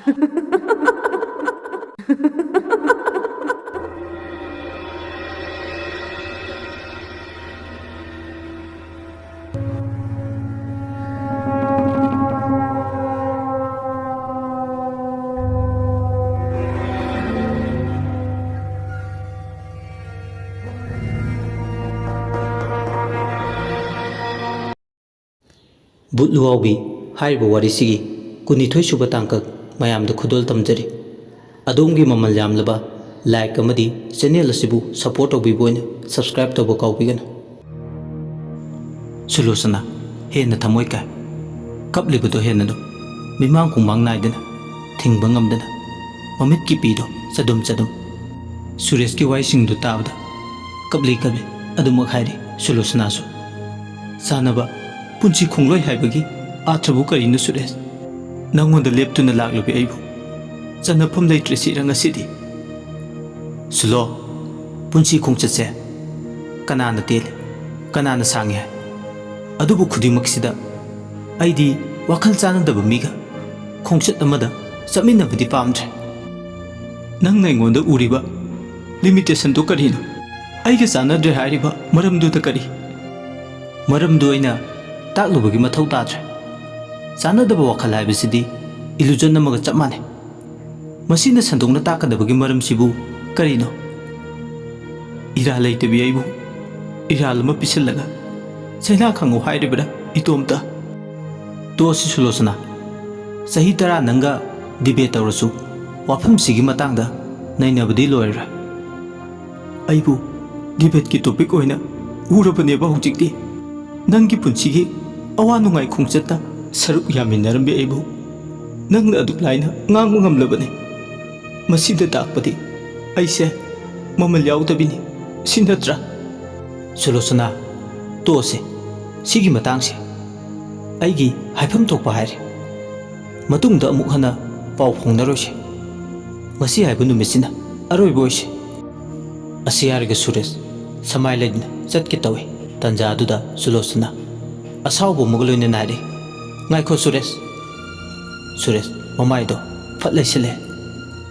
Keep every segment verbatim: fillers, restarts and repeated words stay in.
ꯕꯨꯠ ꯂꯨꯋꯥꯎꯕꯤ ꯍꯥꯏꯔꯤꯕ ꯋꯥꯔꯤꯁꯤꯒꯤ ꯀꯨꯟꯅꯤꯊꯣꯏ ꯁꯨꯕ ꯇꯥꯡꯀꯛ ꯃꯌꯥꯝꯗ ꯈꯨꯗꯣꯜ ꯇꯝꯖꯔꯤ꯫ ꯑꯗꯣꯝꯒꯤ ꯃꯃꯜ ꯌꯥꯝꯂꯕ like ꯑꯃꯗꯤ channel ꯑꯁꯤꯕꯨ support ꯇꯧꯕꯤꯕ ꯑꯣꯏꯅ subscribe ꯇꯧꯕ ꯀꯥꯎꯕꯤꯒꯅꯨ꯫ ꯁꯨꯂꯣꯆꯅꯥ ꯍꯦꯟꯅ ꯊꯃꯣꯏ ꯀꯥꯏ꯫ ꯀꯞꯂꯤꯕꯗꯣ ꯍꯦꯟꯅ ꯑꯗꯨꯝ ꯃꯤꯃꯥꯡ ꯀꯨꯝꯃꯥꯡ ꯅꯥꯏꯗꯅ, ꯊꯤꯡꯕ ꯉꯝꯗꯅ, ꯃꯃꯤꯠꯀꯤ ꯄꯤꯗꯣ ꯆꯗꯨꯝ ꯆꯗꯨꯝ꯫ ꯁꯨꯔꯦꯁꯀꯤ ꯋꯥꯍꯩꯁꯤꯡꯗꯨ ꯇꯥꯕꯗ ꯀꯞꯂꯤ ꯀꯞꯂꯤ ꯑꯗꯨꯃꯛ ꯍꯥꯏꯔꯤ ꯁꯨꯂꯣꯆꯅꯥꯁꯨ꯫ ꯆꯥꯅꯕ ꯄꯨꯟꯁꯤ ꯈꯣꯡꯂꯣꯏ ꯍꯥꯏꯕꯒꯤ ꯑꯥꯊ꯭ꯔꯕꯨ ꯀꯔꯤꯅꯣ ꯁꯨꯔꯦꯁ? ꯅꯪꯉꯣꯟꯗ ꯂꯦꯞꯇꯨꯅ ꯂꯥꯛꯂꯤꯕꯤ ꯑꯩꯕꯨ ꯆꯟꯅꯐꯝ ꯂꯩꯇ꯭ꯔꯦ ꯁꯤꯔ ꯉꯁꯤꯗꯤ꯫ ꯁꯨꯂꯣ, ꯄꯨꯟꯁꯤ ꯈꯣꯡꯆꯠꯁꯦ ꯀꯅꯥꯅ ꯇꯦꯜꯂꯤ, ꯀꯅꯥꯅ ꯁꯥꯡꯉꯤ ꯍꯥꯏ? ꯑꯗꯨꯕꯨ ꯈꯨꯗꯤꯡꯃꯛꯁꯤꯗ ꯑꯩꯗꯤ ꯋꯥꯈꯜ ꯆꯥꯟꯅꯗꯕ ꯃꯤꯒ ꯈꯣꯡꯆꯠ ꯑꯃꯗ ꯆꯠꯃꯤꯟꯅꯕꯗꯤ ꯄꯥꯝꯗ꯭ꯔꯦ꯫ ꯅꯪꯅ ꯑꯩꯉꯣꯟꯗ ꯎꯔꯤꯕ limitationꯗꯨ ꯀꯔꯤꯅꯣ? ꯑꯩꯒ ꯆꯥꯟꯅꯗ꯭ꯔꯦ ꯍꯥꯏꯔꯤꯕ ꯃꯔꯝꯗꯨꯗ ꯀꯔꯤ? ꯃꯔꯝꯗꯨ ꯑꯩꯅ ꯇꯥꯛꯂꯨꯕꯒꯤ ꯃꯊꯧ ꯇꯥꯗ꯭ꯔꯦ꯫ ꯆꯥꯟꯅꯗꯕ ꯋꯥꯈꯜ ꯍꯥꯏꯕꯁꯤꯗꯤ illusion ꯑꯃꯒ ꯆꯞ ꯃꯥꯟꯅꯩ꯫ ꯃꯁꯤꯅ ꯁꯟꯗꯣꯛꯅ ꯇꯥꯛꯀꯗꯕꯒꯤ ꯃꯔꯝꯁꯤꯕꯨ ꯀꯔꯤꯅꯣ? ꯏꯔꯥꯜ ꯂꯩꯇꯕꯤ ꯑꯩꯕꯨ ꯏꯔꯥꯜ ꯑꯃ ꯄꯤꯁꯤꯜꯂꯒ ꯆꯩꯅꯥ ꯈꯪꯉꯨ ꯍꯥꯏꯔꯤꯕ꯭ꯔꯥ ꯏꯇꯣꯝꯇ? ꯇꯣꯛꯑꯁꯤ ꯁꯨꯂꯣꯆꯅꯥ, ꯆꯍꯤ ꯇꯔꯥ ꯅꯪꯒ debate ꯇꯧꯔꯁꯨ ꯋꯥꯐꯝꯁꯤꯒꯤ ꯃꯇꯥꯡꯗ ꯅꯩꯅꯕꯗꯤ ꯂꯣꯏꯔꯔꯣꯏ꯫ ꯑꯩꯕꯨ debateꯀꯤ topic ꯑꯣꯏꯅ ꯎꯔꯕꯅꯦꯕ ꯍꯧꯖꯤꯛꯇꯤ꯫ ꯅꯪꯒꯤ ꯄꯨꯟꯁꯤꯒꯤ ꯑꯋꯥ ꯅꯨꯡꯉꯥꯏ ꯈꯣꯡꯆꯠꯇ ꯁꯔꯨꯛ ꯌꯥꯃꯤꯟꯅꯔꯝꯕꯤ ꯑꯩꯕꯨ ꯅꯪꯅ ꯑꯗꯨꯛ ꯂꯥꯏꯅ ꯉꯥꯡꯕ ꯉꯝꯂꯕꯅꯤ꯫ ꯃꯁꯤꯗ ꯇꯥꯛꯄꯗꯤ ꯑꯩꯁꯦ ꯃꯃꯜ ꯌꯥꯎꯗꯕꯤꯅꯤ, ꯁꯤ ꯅꯠꯇ꯭ꯔꯥ? ꯁꯨꯂꯣꯆꯅꯥ, ꯇꯣꯛꯑꯁꯦ꯫ ꯁꯤꯒꯤ ꯃꯇꯥꯡꯁꯦ ꯑꯩꯒꯤ ꯍꯥꯏꯐꯝ ꯊꯣꯛꯄ ꯍꯥꯏꯔꯦ꯫ ꯃꯇꯨꯡꯗ ꯑꯃꯨꯛ ꯍꯟꯅ ꯄꯥꯎ ꯐꯥꯎꯅꯔꯣꯏꯁꯦ꯫ ꯉꯁꯤ ꯍꯥꯏꯕ ꯅꯨꯃꯤꯠꯁꯤꯅ ꯑꯔꯣꯏꯕ ꯑꯣꯏꯁꯦ꯫ ꯑꯁꯤ ꯍꯥꯏꯔꯒ ꯁꯨꯔꯦꯁ ꯁꯃꯥꯏ ꯂꯩꯗꯨꯅ ꯆꯠꯀꯦ ꯇꯧꯏ꯫ ꯇꯟꯖꯥ ꯑꯗꯨꯗ ꯁꯨꯂꯣꯆꯅꯥ ꯑꯁꯥꯎꯕ ꯑꯃꯒ ꯂꯣꯏꯅꯅ ꯍꯥꯏꯔꯛꯏ, "ꯉꯥꯏꯈꯣ ꯁꯨꯔꯦꯁ!" ꯁꯨꯔꯦꯁ ꯃꯃꯥꯏꯗꯣ ꯐꯠ ꯂꯩꯁꯤꯜꯂꯦ꯫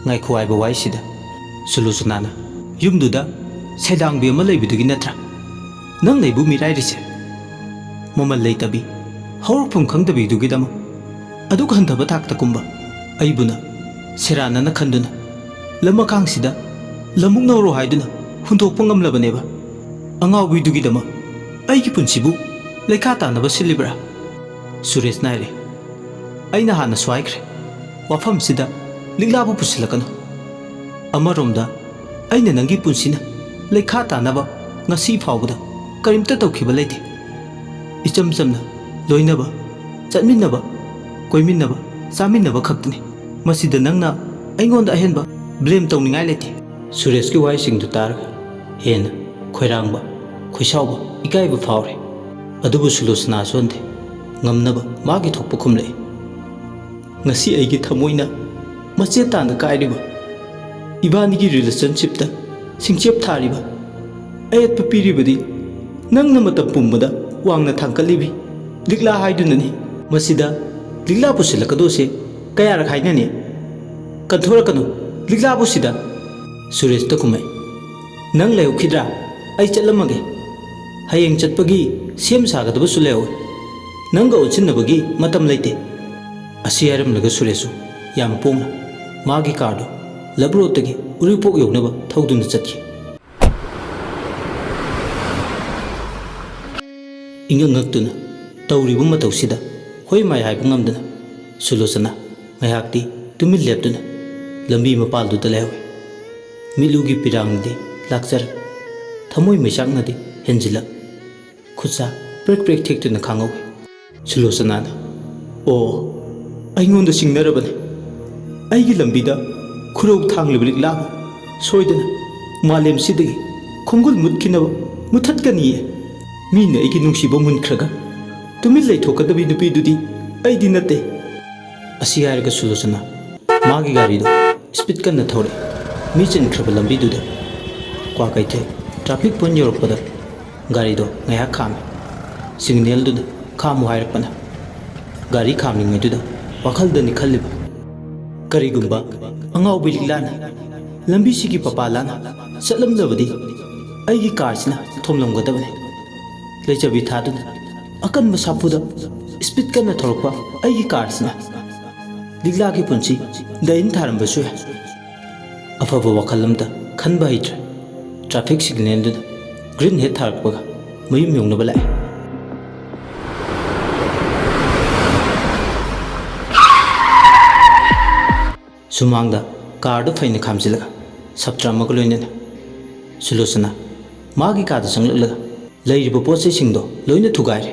"ꯉꯥꯏꯈꯣ" ꯍꯥꯏꯕ ꯋꯥꯍꯩꯁꯤꯗ ꯁꯨꯂꯣꯆꯅꯥꯅ, "ꯌꯨꯝꯗꯨꯗ ꯁꯩꯗꯥꯡꯕꯤ ꯑꯃ ꯂꯩꯕꯗꯨꯒꯤ ꯅꯠꯇ꯭ꯔꯥ ꯅꯪ ꯂꯩꯕꯨ ꯃꯤꯔꯥꯏꯔꯤꯁꯦ? ꯃꯃꯜ ꯂꯩꯇꯕꯤ, ꯍꯧꯔꯛꯐꯝ ꯈꯪꯗꯕꯤꯗꯨꯒꯤꯗꯃꯛ ꯑꯗꯨꯛ ꯍꯟꯊꯕ ꯊꯥꯛꯇ ꯀꯨꯝꯕ ꯑꯩꯕꯨꯅ ꯁꯦꯔꯥꯟꯅꯅ ꯈꯟꯗꯨꯅ ꯂꯝꯃꯈꯥꯡꯁꯤꯗ ꯂꯝꯃꯨꯛꯅꯧꯔꯣ ꯍꯥꯏꯗꯨꯅ ꯍꯨꯟꯗꯣꯛꯄ ꯉꯝꯂꯕꯅꯦꯕ꯫ ꯑꯉꯥꯎꯕꯤꯗꯨꯒꯤꯗꯃꯛ ꯑꯩꯒꯤ ꯄꯨꯟꯁꯤꯕꯨ ꯂꯩꯈꯥ ꯇꯥꯅꯕ ꯁꯤꯜꯂꯤꯕ꯭ꯔꯥ?" ꯁꯨꯔꯦꯁꯅ ꯍꯥꯏꯔꯦ, "ꯑꯩꯅ ꯍꯥꯟꯅꯁꯨ ꯍꯥꯏꯈ꯭ꯔꯦ, ꯋꯥꯐꯝꯁꯤꯗ ꯂꯤꯛꯂꯥꯕꯨ ꯄꯨꯁꯤꯜꯂꯛꯀꯅꯨ꯫ ꯑꯃꯔꯣꯝꯗ ꯑꯩꯅ ꯅꯪꯒꯤ ꯄꯨꯟꯁꯤꯅ ꯂꯩꯈꯥ ꯇꯥꯅꯕ ꯉꯁꯤ ꯐꯥꯎꯕꯗ ꯀꯔꯤꯝꯇ ꯇꯧꯈꯤꯕ ꯂꯩꯇꯦ꯫ ꯏꯆꯝ ꯆꯝꯅ ꯂꯣꯏꯅꯕ, ꯆꯠꯃꯤꯟꯅꯕ, ꯀꯣꯏꯃꯤꯟꯅꯕ, ꯆꯥꯃꯤꯟꯅꯕ ꯈꯛꯇꯅꯤ꯫ ꯃꯁꯤꯗ ꯅꯪꯅ ꯑꯩꯉꯣꯟꯗ ꯑꯍꯦꯟꯕ ꯕ꯭ꯂꯦꯝ ꯇꯧꯅꯤꯡꯉꯥꯏ ꯂꯩꯇꯦ꯫" ꯁꯨꯔꯦꯁꯀꯤ ꯋꯥꯍꯩꯁꯤꯡꯗꯨ ꯇꯥꯔꯒ ꯍꯦꯟꯅ ꯈꯣꯏꯔꯥꯡꯕ, ꯈꯣꯏꯁꯥꯎꯕ, ꯏꯀꯥꯏꯕ ꯐꯥꯎꯔꯦ꯫ ꯑꯗꯨꯕꯨ ꯁꯨꯂꯣꯆꯅꯥ ꯁꯣꯟꯗꯦ꯫ ꯉꯝꯅꯕ ꯃꯥꯒꯤ ꯊꯣꯛꯄ ꯈꯨꯝꯂꯛꯏ꯫ "ꯉꯁꯤ ꯑꯩꯒꯤ ꯊꯃꯣꯏꯅ ꯃꯆꯦꯠ ꯇꯥꯅ ꯀꯥꯏꯔꯤꯕ, ꯏꯕꯥꯅꯤꯒꯤ ꯔꯤꯂꯦꯁꯟꯁꯤꯞꯇ ꯁꯤꯡꯆꯦꯞ ꯊꯥꯔꯤꯕ, ꯑꯌꯦꯠꯄ ꯄꯤꯔꯤꯕꯗꯤ ꯅꯪꯅ ꯃꯇꯝ ꯄꯨꯝꯕꯗ ꯋꯥꯡꯅ ꯊꯥꯡꯒꯠꯂꯤꯕꯤ ꯂꯤꯛꯂꯥ ꯍꯥꯏꯗꯨꯅꯅꯤ꯫ ꯃꯁꯤꯗ ꯂꯤꯛꯂꯥ ꯄꯨꯁꯤꯜꯂꯛꯀꯗꯧꯁꯦ ꯀꯌꯥꯔꯛ ꯍꯥꯏꯅꯅꯤ? ꯀꯟꯊꯣꯔꯛꯀꯅꯨ, ꯂꯤꯛꯂꯥꯕꯨ ꯁꯤꯗ!" ꯁꯨꯔꯦꯁꯇ ꯈꯨꯝꯃꯛꯏ꯫ "ꯅꯪ ꯂꯩꯍꯧꯈꯤꯗ꯭ꯔꯥ? ꯑꯩ ꯆꯠꯂꯝꯃꯒꯦ꯫ ꯍꯌꯦꯡ ꯆꯠꯄꯒꯤ ꯁꯦꯝ ꯁꯥꯒꯗꯕꯁꯨ ꯂꯩꯍꯧꯋꯤ꯫ ꯅꯪꯒ ꯑꯣꯟꯁꯤꯟꯅꯕꯒꯤ ꯃꯇꯝ ꯂꯩꯇꯦ꯫" ꯑꯁꯤ ꯍꯥꯏꯔꯝꯂꯒ ꯁꯨꯔꯦꯁꯁꯨ ꯌꯥꯝ ꯄꯣꯡꯅ ꯃꯥꯒꯤ ꯀꯥꯔꯗꯨ ꯂꯕ ꯔꯣꯗꯇꯒꯤ ꯎꯔꯤꯄꯣꯛ ꯌꯧꯅꯕ ꯊꯧꯗꯨꯅ ꯆꯠꯈꯤ꯫ ꯏꯉꯛ ꯉꯛꯇꯨꯅ ꯇꯧꯔꯤꯕ ꯃꯇꯧꯁꯤꯗ ꯍꯣꯏ ꯃꯥꯏ ꯍꯥꯏꯕ ꯉꯝꯗꯅ ꯁꯨꯂꯣꯆꯅꯥ ꯉꯥꯏꯍꯥꯛꯇꯤ ꯇꯨꯃꯤꯟ ꯂꯦꯞꯇꯨꯅ ꯂꯝꯕꯤ ꯃꯄꯥꯜꯗꯨꯗ ꯂꯩꯍꯧꯏ꯫ ꯃꯤꯠꯂꯨꯒꯤ ꯄꯤꯔꯥꯡꯅꯗꯤ ꯂꯥꯛꯆꯔꯛ, ꯊꯃꯣꯏ ꯃꯩꯆꯥꯛꯅꯗꯤ ꯍꯦꯟꯖꯤꯜꯂꯛ, ꯈꯨꯠꯁꯥ ꯄ꯭ꯔꯦꯛ ꯄ꯭ꯔꯦꯛ ꯊꯦꯛꯇꯨꯅ ꯈꯥꯡꯍꯧꯏ꯫ ꯁꯨꯂꯣꯆꯅꯥꯅ, "ꯑꯣ, ꯑꯩꯉꯣꯟꯗ ꯁꯤꯡꯅꯔꯕꯅꯤ꯫ ꯑꯩꯒꯤ ꯂꯝꯕꯤꯗ ꯈꯨꯔꯧ ꯊꯥꯡꯂꯤꯕ ꯂꯤꯛꯂꯥꯕꯨ ꯁꯣꯏꯗꯅ ꯃꯥꯂꯦꯝꯁꯤꯗꯒꯤ ꯈꯣꯡꯒꯨꯜ ꯃꯨꯠꯈꯤꯅꯕ ꯃꯨꯠꯊꯠꯀꯅꯤꯌꯦ꯫ ꯃꯤꯅ ꯑꯩꯒꯤ ꯅꯨꯡꯁꯤꯕ ꯃꯨꯟꯈ꯭ꯔꯒ ꯇꯨꯃꯤꯟ ꯂꯩꯊꯣꯛꯀꯗꯕꯤ ꯅꯨꯄꯤꯗꯨꯗꯤ ꯑꯩꯗꯤ ꯅꯠꯇꯦ꯫" ꯑꯁꯤ ꯍꯥꯏꯔꯒ ꯁꯨꯂꯣꯆꯅꯥ ꯃꯥꯒꯤ ꯒꯥꯔꯤꯗꯨ ꯁ꯭ꯄꯤꯗ ꯀꯟꯅ ꯊꯧꯔꯛꯏ꯫ ꯃꯤ ꯆꯤꯟꯈ꯭ꯔꯕ ꯂꯝꯕꯤꯗꯨꯗ ꯀ꯭ꯋꯥꯀꯩꯊꯦꯜ ꯇ꯭ꯔꯥꯐꯤꯛ ꯄꯣꯏꯟ ꯌꯧꯔꯛꯄꯗ ꯒꯥꯔꯤꯗꯣ ꯉꯥꯏꯍꯥꯛ ꯈꯥꯝꯃꯤ꯫ ꯁꯤꯒꯅꯦꯜꯗꯨꯗ ꯈꯥꯝꯃꯨ ꯍꯥꯏꯔꯛꯄꯅ ꯒꯥꯔꯤ ꯈꯥꯝꯂꯤꯉꯩꯗꯨꯗ ꯋꯥꯈꯜꯗꯅꯤ ꯈꯜꯂꯤꯕ, ꯀꯔꯤꯒꯨꯝꯕ ꯑꯉꯥꯎꯕꯤ ꯂꯤꯛꯂꯥꯅ ꯂꯝꯕꯤꯁꯤꯒꯤ ꯄꯄꯥ ꯂꯥꯟꯅ ꯆꯠꯂꯝꯂꯕꯗꯤ ꯑꯩꯒꯤ ꯀꯥꯔꯁꯤꯅ ꯊꯣꯝꯂꯝꯒꯗꯕꯅꯤ꯫ ꯂꯩꯆꯕꯤ ꯊꯥꯗꯨꯅ ꯑꯀꯟꯕ ꯁꯥꯐꯨꯗ ꯁ꯭ꯄꯤꯗ ꯀꯟꯅ ꯊꯧꯔꯛꯄ ꯑꯩꯒꯤ ꯀꯥꯔꯁꯤꯅ ꯂꯤꯛꯂꯥꯒꯤ ꯄꯨꯟꯁꯤ ꯗꯥꯏꯟ ꯊꯥꯔꯝꯕꯁꯨ ꯌꯥꯏ꯫ ꯑꯐꯕ ꯋꯥꯈꯜ ꯑꯃꯇ ꯈꯟꯕ ꯍꯩꯇ꯭ꯔꯦ꯫ ꯇ꯭ꯔꯥꯐꯤꯛ ꯁꯤꯒꯅꯦꯜꯗꯨꯅ ꯒ꯭ꯔꯤꯟ ꯍꯦꯠ ꯊꯥꯔꯛꯄꯒ ꯃꯌꯨꯝ ꯌꯧꯅꯕ ꯂꯥꯛꯑꯦ꯫ ꯁꯨꯃꯥꯡꯗ ꯀꯥꯔꯗꯨ ꯐꯩꯅ ꯈꯥꯝꯖꯤꯜꯂꯒ ꯁꯞꯇ꯭ꯔ ꯑꯃꯒ ꯂꯣꯏꯅꯅ ꯁꯨꯂꯣꯆꯅꯥ ꯃꯥꯒꯤ ꯀꯥꯗ ꯆꯪꯂꯛꯂꯒ ꯂꯩꯔꯤꯕ ꯄꯣꯠ ꯆꯩꯁꯤꯡꯗꯣ ꯂꯣꯏꯅ ꯊꯨꯒꯥꯏꯔꯦ꯫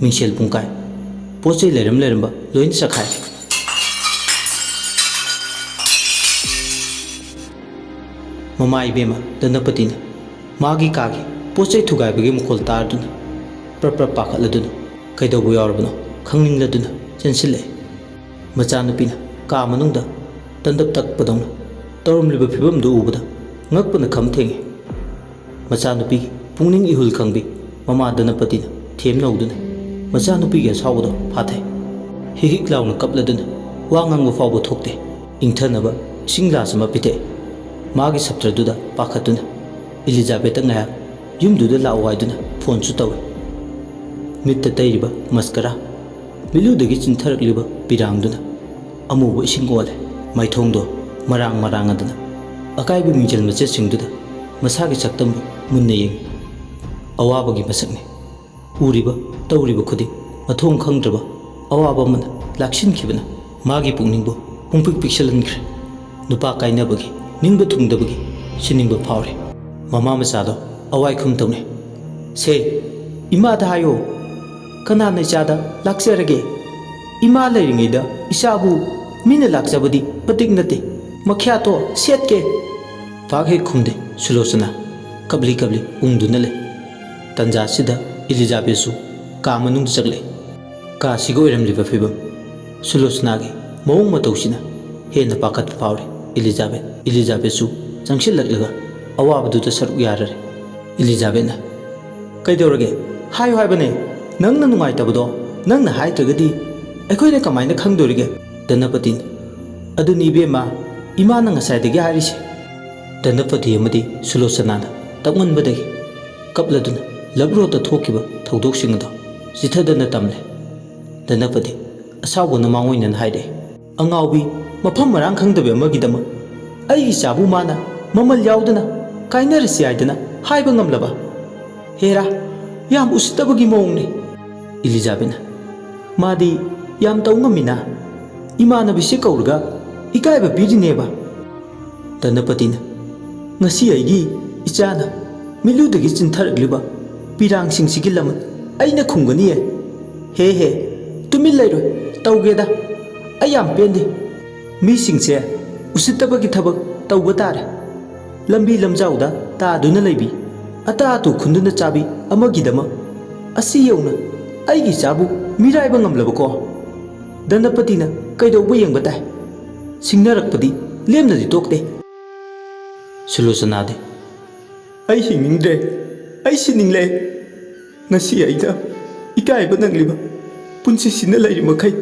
ꯃꯤꯡꯁꯦꯜ ꯄꯨꯡꯀꯥꯏ, ꯄꯣꯠ ꯆꯩ ꯂꯩꯔꯝ ꯂꯩꯔꯝꯕ ꯂꯣꯏꯅ ꯆꯈꯥꯏꯔꯦ꯫ ꯃꯃꯥ ꯏꯕꯦꯝꯃ ꯙꯅꯄꯇꯤꯅ ꯃꯥꯒꯤ ꯀꯥꯒꯤ ꯄꯣꯠ ꯆꯩ ꯊꯨꯒꯥꯏꯕꯒꯤ ꯃꯈꯣꯜ ꯇꯥꯗꯨꯅ ꯄ꯭ꯔꯞ ꯄ꯭ꯔꯞ ꯄꯥꯈꯠꯂꯗꯨꯅ ꯀꯩꯗꯧꯕ ꯌꯥꯎꯔꯕꯅꯣ ꯈꯪꯅꯤꯡꯂꯗꯨꯅ ꯆꯦꯟꯁꯤꯜꯂꯛꯏ꯫ ꯃꯆꯥꯅꯨꯄꯤꯅ ꯀꯥ ꯃꯅꯨꯡꯗ ꯇꯟꯗꯞ ꯇꯛꯄꯗꯧꯅ ꯇꯧꯔꯝꯂꯤꯕ ꯐꯤꯕꯝꯗꯨ ꯎꯕꯗ ꯉꯛꯄꯅ ꯈꯝ ꯊꯦꯡꯉꯤ꯫ ꯃꯆꯥꯅꯨꯄꯤꯒꯤ ꯄꯨꯛꯅꯤꯡ ꯏꯍꯨꯜ ꯈꯪꯕꯤ ꯃꯃꯥ ꯙꯅꯄꯇꯤꯅ ꯊꯦꯝ ꯅꯧꯗꯨꯅ ꯃꯆꯥꯅꯨꯄꯤꯒꯤ ꯑꯁꯥꯎꯕꯗꯣ ꯐꯥꯊꯩ꯫ ꯍꯤꯛ ꯍꯤꯛ ꯂꯥꯎꯅ ꯀꯞꯂꯗꯨꯅ ꯋꯥ ꯉꯥꯡꯕ ꯐꯥꯎꯕ ꯊꯣꯛꯇꯦ꯫ ꯏꯪꯊꯅꯕ ꯏꯁꯤꯡ ꯒ꯭ꯂꯥꯁ ꯑꯃ ꯄꯤꯊꯛꯏ꯫ ꯃꯥꯒꯤ ꯁꯞꯇ꯭ꯔꯗꯨꯗ ꯄꯥꯈꯠꯇꯨꯅ ꯏꯂꯤꯖꯥꯕꯦꯠꯇ ꯉꯥꯏꯍꯥꯛ ꯌꯨꯝꯗꯨꯗ ꯂꯥꯛꯑꯣ ꯍꯥꯏꯗꯨꯅ ꯐꯣꯟꯁꯨ ꯇꯧꯏ꯫ ꯃꯤꯠꯇ ꯇꯩꯔꯤꯕ ꯃꯁꯀꯔꯥ, ꯃꯤꯠꯂꯨꯗꯒꯤ ꯆꯤꯟꯊꯔꯛꯂꯤꯕ ꯄꯤꯔꯥꯡꯗꯨꯅ ꯑꯃꯨꯕ ꯏꯁꯤꯡ ꯑꯣꯜꯂꯦ꯫ ꯃꯥꯏꯊꯣꯡꯗꯣ ꯃꯔꯥꯡ ꯃꯔꯥꯡꯉꯗꯅ ꯑꯀꯥꯏꯕ ꯃꯤꯡꯖꯦꯜ ꯃꯆꯦꯠꯁꯤꯡꯗꯨꯗ ꯃꯁꯥꯒꯤ ꯁꯛꯇꯝꯕꯨ ꯃꯨꯟꯅ ꯌꯦꯡꯏ꯫ ꯑꯋꯥꯕꯒꯤ ꯃꯁꯛꯅꯤ꯫ ꯎꯔꯤꯕ ꯇꯧꯔꯤꯕ ꯈꯨꯗꯤꯡ ꯃꯊꯣꯡ ꯈꯪꯗ꯭ꯔꯕ ꯑꯋꯥꯕ ꯑꯃꯅ ꯂꯥꯛꯁꯤꯟꯈꯤꯕꯅ ꯃꯥꯒꯤ ꯄꯨꯛꯅꯤꯡꯕꯨ ꯄꯨꯡꯄꯤꯛ ꯄꯤꯛꯁꯤꯜꯍꯟꯈ꯭ꯔꯦ꯫ ꯅꯨꯄꯥ ꯀꯥꯏꯅꯕꯒꯤ, ꯅꯤꯡꯕ ꯊꯨꯡꯗꯕꯒꯤ ꯁꯤꯅꯤꯡꯕ ꯐꯥꯎꯔꯦ꯫ ꯃꯃꯥ ꯃꯆꯥꯗꯣ ꯑꯋꯥꯏꯈꯨꯝ ꯇꯧꯅꯩ꯫ "ꯁꯦ, ꯏꯃꯥꯗ ꯍꯥꯏꯌꯣ꯫ ꯀꯅꯥꯅ ꯏꯆꯥꯗ ꯂꯥꯛꯆꯔꯒꯦ? ꯏꯃꯥ ꯂꯩꯔꯤꯉꯩꯗ ꯏꯆꯥꯕꯨ ꯃꯤꯅ ꯂꯥꯛꯆꯕꯗꯤ ꯃꯇꯤꯛ ꯅꯠꯇꯦ꯫ ꯃꯈ꯭ꯌꯥꯠꯇꯣ ꯁꯦꯠꯀꯦ!" ꯄꯥꯛ ꯍꯦꯛ ꯈꯨꯝꯗꯦ ꯁꯨꯂꯣꯆꯅꯥ꯫ ꯀꯞꯂꯤ ꯀꯞꯂꯤ ꯎꯪꯗꯨꯅ ꯂꯩ꯫ ꯇꯟꯖꯥꯁꯤꯗ ꯏꯂꯤꯖꯥꯕꯦꯠꯁꯨ ꯀꯥ ꯃꯅꯨꯡꯗ ꯆꯪꯂꯛꯏ꯫ ꯀꯥꯁꯤꯒ ꯑꯣꯏꯔꯝꯂꯤꯕ ꯐꯤꯕꯝ, ꯁꯨꯂꯣꯆꯅꯥꯒꯤ ꯃꯑꯣꯡ ꯃꯇꯧꯁꯤꯅ ꯍꯦꯟꯅ ꯄꯥꯈꯠꯄ ꯐꯥꯎꯔꯦ ꯏꯂꯤꯖꯥꯕꯦꯠ꯫ ꯏꯂꯤꯖꯥꯕꯦꯠꯁꯨ ꯆꯪꯁꯤꯜꯂꯛꯂꯒ ꯑꯋꯥꯕꯗꯨꯗ ꯁꯔꯨꯛ ꯌꯥꯔꯔꯦ꯫ ꯏꯂꯤꯖꯥꯕꯦꯠꯅ, "ꯀꯩꯗꯧꯔꯒꯦ? ꯍꯥꯏꯌꯨ ꯍꯥꯏꯕꯅꯦ꯫ ꯅꯪꯅ ꯅꯨꯡꯉꯥꯏꯇꯕꯗꯣ ꯅꯪꯅ ꯍꯥꯏꯗ꯭ꯔꯒꯗꯤ ꯑꯩꯈꯣꯏꯅ ꯀꯃꯥꯏꯅ ꯈꯪꯗꯣꯔꯤꯒꯦ? ꯙꯅꯄꯇꯤꯅ, "ꯑꯗꯨꯅꯤ ꯏꯕꯦꯝꯃ, ꯏꯃꯥꯅ ꯉꯁꯥꯏꯗꯒꯤ ꯍꯥꯏꯔꯤꯁꯦ"꯫ ꯙꯅꯄꯇꯤ ꯑꯃꯗꯤ ꯁꯨꯂꯣꯆꯅꯥꯅ ꯇꯞꯃꯟꯕꯗꯒꯤ ꯀꯞꯂꯗꯨꯅ ꯂꯞ ꯔꯣꯗꯇ ꯊꯣꯛꯈꯤꯕ ꯊꯧꯗꯣꯛꯁꯤꯡ ꯑꯗꯨ ꯆꯤꯊꯗꯅ ꯇꯝꯂꯦ꯫ ꯙꯅꯄꯇꯤ ꯑꯁꯥꯎꯕꯅ ꯃꯥꯡꯑꯣꯏꯅꯅ ꯍꯥꯏꯔꯛꯏ, "ꯑꯉꯥꯎꯕꯤ, ꯃꯐꯝ ꯃꯔꯥꯡ ꯈꯪꯗꯕꯤ ꯑꯃꯒꯤꯗꯃꯛ ꯑꯩꯒꯤ ꯏꯆꯥꯕꯨ ꯃꯥꯅ ꯃꯃꯜ ꯌꯥꯎꯗꯅ ꯀꯥꯏꯅꯔꯁꯤ ꯍꯥꯏꯗꯅ ꯍꯥꯏꯕ ꯉꯝꯂꯕ? ꯍꯦꯔꯥ, ꯌꯥꯝ ꯎꯁꯤꯠꯇꯕꯒꯤ ꯃꯑꯣꯡꯅꯤ"꯫ ꯏꯂꯤꯖꯥꯕꯦꯠꯅ, "ꯃꯥꯗꯤ ꯌꯥꯝ ꯇꯧ ꯉꯝꯃꯤꯅ, ꯏꯃꯥꯟꯅꯕꯤꯁꯤ ꯀꯧꯔꯒ ꯏꯀꯥꯏꯕ ꯄꯤꯔꯤꯅꯦꯕ"꯫ ꯙꯅꯄꯇꯤꯅ, "ꯉꯁꯤ ꯑꯩꯒꯤ ꯏꯆꯥꯅ ꯃꯤꯠꯂꯨꯗꯒꯤ ꯆꯤꯟꯊꯔꯛꯂꯤꯕ ꯄꯤꯔꯥꯡꯁꯤꯡꯁꯤꯒꯤ ꯂꯃꯟ ꯑꯩꯅ ꯈꯨꯝꯒꯅꯤꯌꯦ꯫ ꯍꯦ ꯍꯦ, ꯇꯨꯃꯤꯟ ꯂꯩꯔꯣꯏ, ꯇꯧꯒꯦꯗ꯫ ꯑꯩ ꯌꯥꯝ ꯄꯦꯟꯗꯦ꯫ ꯃꯤꯁꯤꯡꯁꯦ ꯎꯁꯤꯠꯇꯕꯒꯤ ꯊꯕꯛ ꯇꯧꯕ ꯇꯥꯔꯦ꯫ ꯂꯝꯕꯤ ꯂꯝꯖꯥꯎꯗ ꯇꯥꯗꯨꯅ ꯂꯩꯕꯤ, ꯑꯇꯥ ꯑꯇꯨ ꯈꯨꯟꯗꯨꯅ ꯆꯥꯕꯤ ꯑꯃꯒꯤꯗꯃꯛ ꯑꯁꯤ ꯌꯧꯅ ꯑꯩꯒꯤ ꯏꯆꯥꯕꯨ ꯃꯤꯔꯥꯏꯕ ꯉꯝꯂꯕꯀꯣ? ꯙꯅꯄꯇꯤꯅ ꯀꯩꯗꯧꯕ ꯌꯦꯡꯕ ꯇꯥꯏ? ꯁꯤꯡꯅꯔꯛꯄꯗꯤ ꯂꯦꯝꯅꯗꯤ ꯇꯣꯛꯇꯦ"꯫ ꯁꯨꯂꯣꯆꯅꯥꯗꯤ, "ꯑꯩ ꯍꯤꯡꯅꯤꯡꯗ꯭ꯔꯦ, ꯑꯩ ꯁꯤꯅꯤꯡꯂꯦ꯫ ꯉꯁꯤ ꯑꯩꯅ ꯏꯀꯥꯏꯕ ꯅꯪꯂꯤꯕ ꯄꯨꯟꯁꯤꯁꯤꯅ ꯂꯩꯔꯤ ꯃꯈꯩ